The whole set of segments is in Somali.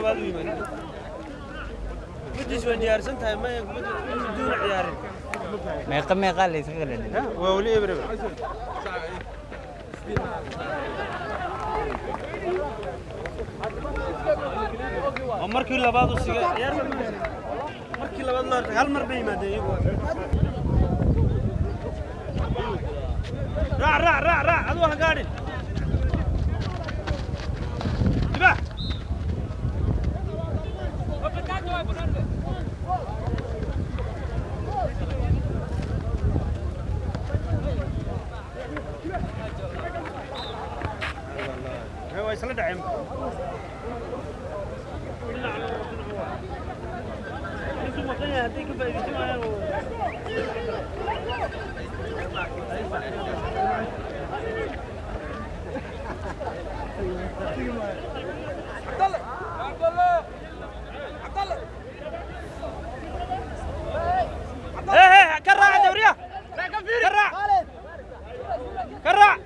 koowaad u yimaad kubaddiis waa diyaarsan tahay ma kubadda duuna ciyaarin meeqa meeqa la iskaga dhadhin waa weli eber eber oo markii labaad u sigay ciyaarta markii labaad la hortay hal mar bay yimaadeen iyagu raac raac raac raac aduu ha gaadhin dibaax waa isla dhaceen intuu maqan yahay hadday ka faa'iidaysan waayaan ايه ايه كرع دوريه كرع كرع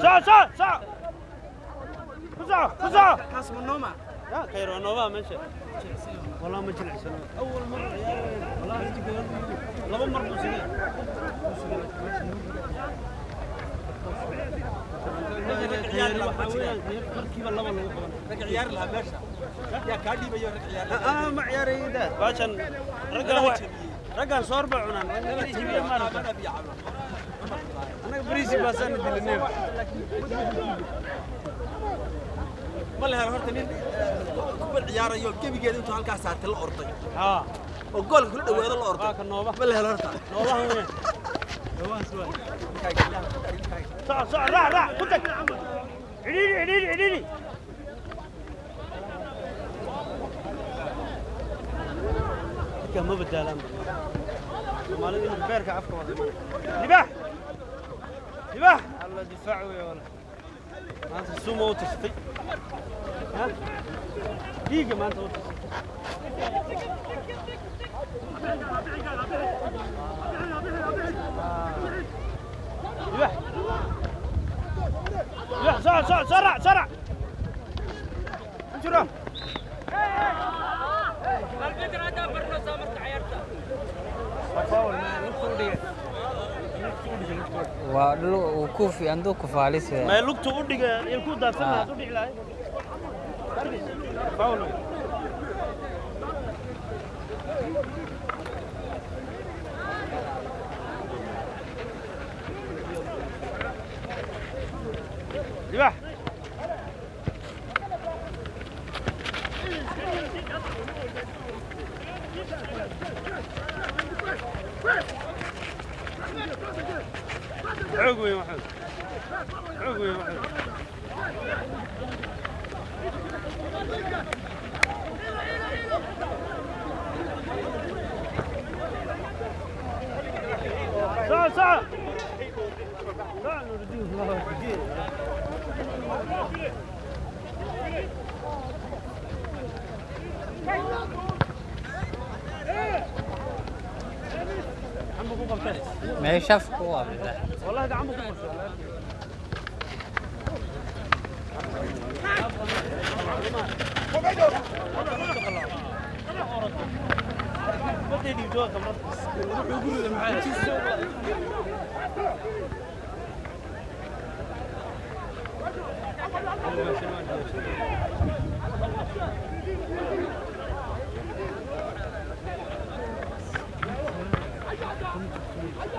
صع صع صع خزع خزع كاس منوما لا خير نوبا ماشي والله ما جلعسنا اول مره والله لaba mar buu sigay markiiba laba lagu qaban rag ciyaar lahaa meesha yaa kaa dhiibayo rag ciyaar ah ma ciyaarayda baashan raggan raggan soor ba cunaan anaga bariisi baasaan dilinay ma la helo horta nin kubad ciyaarayo gebigeeda intuu halkaas saartay la orday haa oo goolka kula dhawaado la orday waa ka nooba ma la helo horta noobaha weyn صع صع راع راع كنتك عديلي عديلي عديلي ما بدالان مالين beerka afka wada libaax libaax alla difaac weey wala maanta sumo u tastay ha dhiiga maanta u tastay libaax libaax صع صع سرع سرع انشرا waa dhul uu ku fiican duu ku faalis ma lugta u dhiga ilku daadsan lahayd u dhici lahayd faul libaax xoog weyn waxoog xoog weyn waxoog صع صع صع نور الدين الله يهديه meesha afka u abda والله ده عمو ku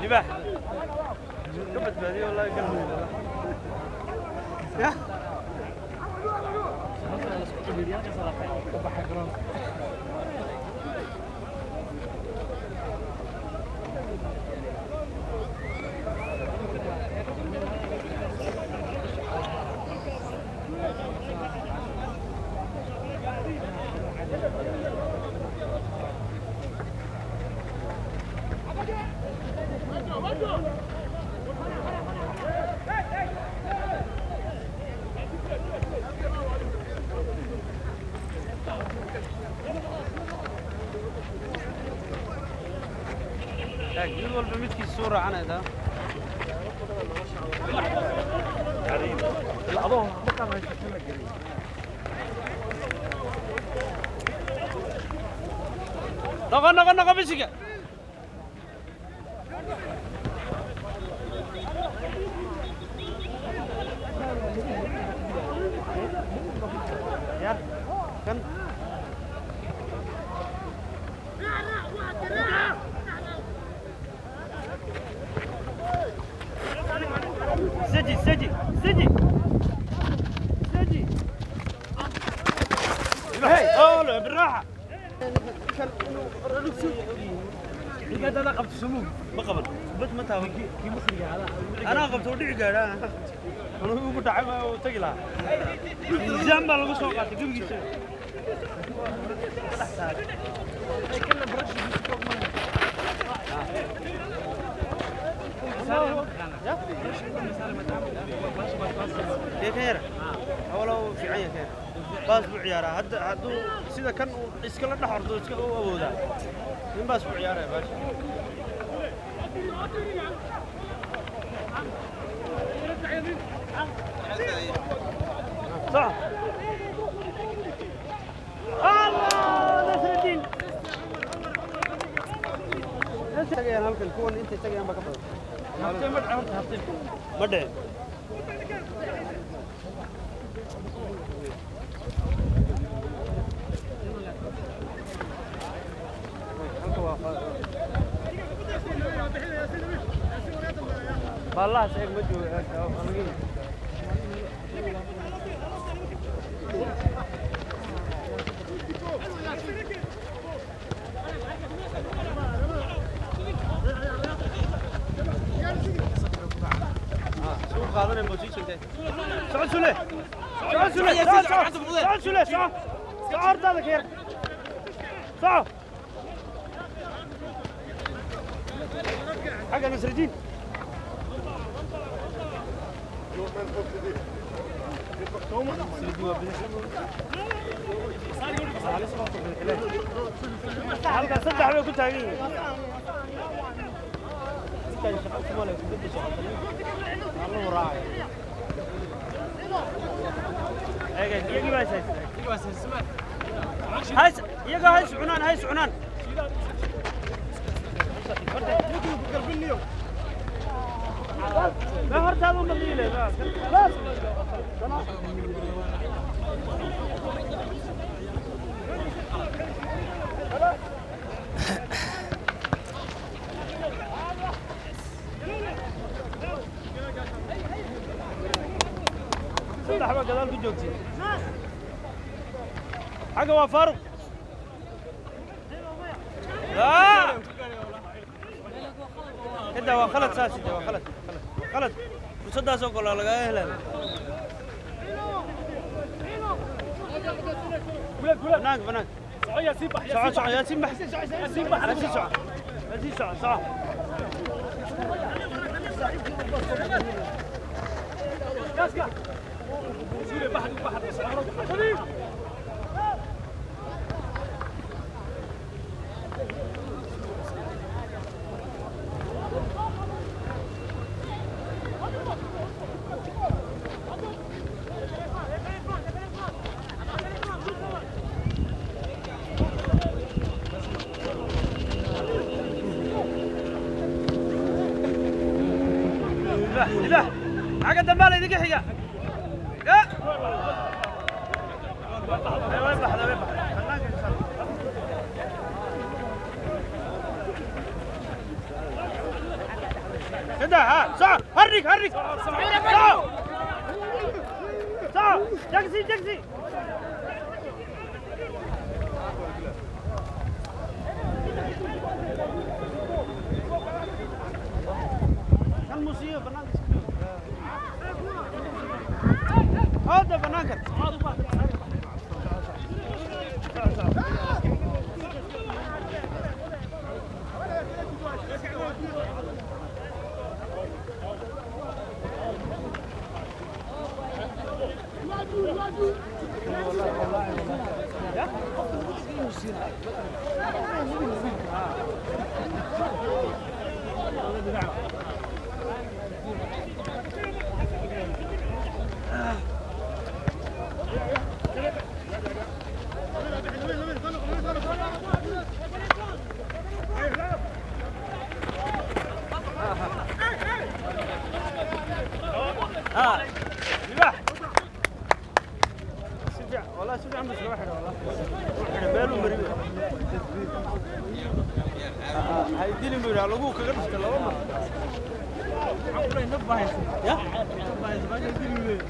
libaax ka badbaadiyo wallahi galmudug ya Mid walba midkiisa soo raacanaysaa. Noqo noqo noqo bisiga. Yar kan سجي سجي سجي سجي. هاي بالراحة. أنا قبت سموم ما قبل بس ما تاوي أنا قبت ودعي قال أنا أقول دعم وتقلع الزام على المسوقات قبل كده. كيف أوله في عين كيف باس بعيارة هاد هادو سيدا كان إسكال نحر دو إسكال أبو ذا من باس بعيارة يا باشا. صح. الله نصر الدين. تجي أنا هلك الكون أنت تجي أنا بكبر. ما ده. والله سيف مجهول. سعود سولي سعود سولي سعود سولي سعود سعود هذا خير سعود حق نصر الدين. halka saddex bay ku taagan yihiin. Intaan shaqo kuma leh kubadda socota allahu raacay. Eega iyagii baa is haysta. Hays iyaga hays cunaan hays cunaan. ما hortaada uma dhiile. Bas. Saddex baa gadaal ku joogtay. Xagga waa Faaruq. لا كده waa khalad saasi waa khalad khalad khalad fursadaas oo kale laga helay. بناك بناك سعود سعود ياسين بح ياسين بح ياسين سعود ياسين سعود سعود. لا عقد دمال idinka xiga. Way baxda way baxda. كده ها صح هرك هرك صح صح جاكسي جاكسي. كان مصيبة بنانك هذا بنانك. ها libaax si fiican wallahi si fiican buu iskaga xidhay wallahi xidhay meel uu mariyo hay dilin buu yidhaa lagu kaga dhuftay laba mar. Waxaan ku leeyahay naf baa haysa ya naf baa haysa meesha dilin leeyahay.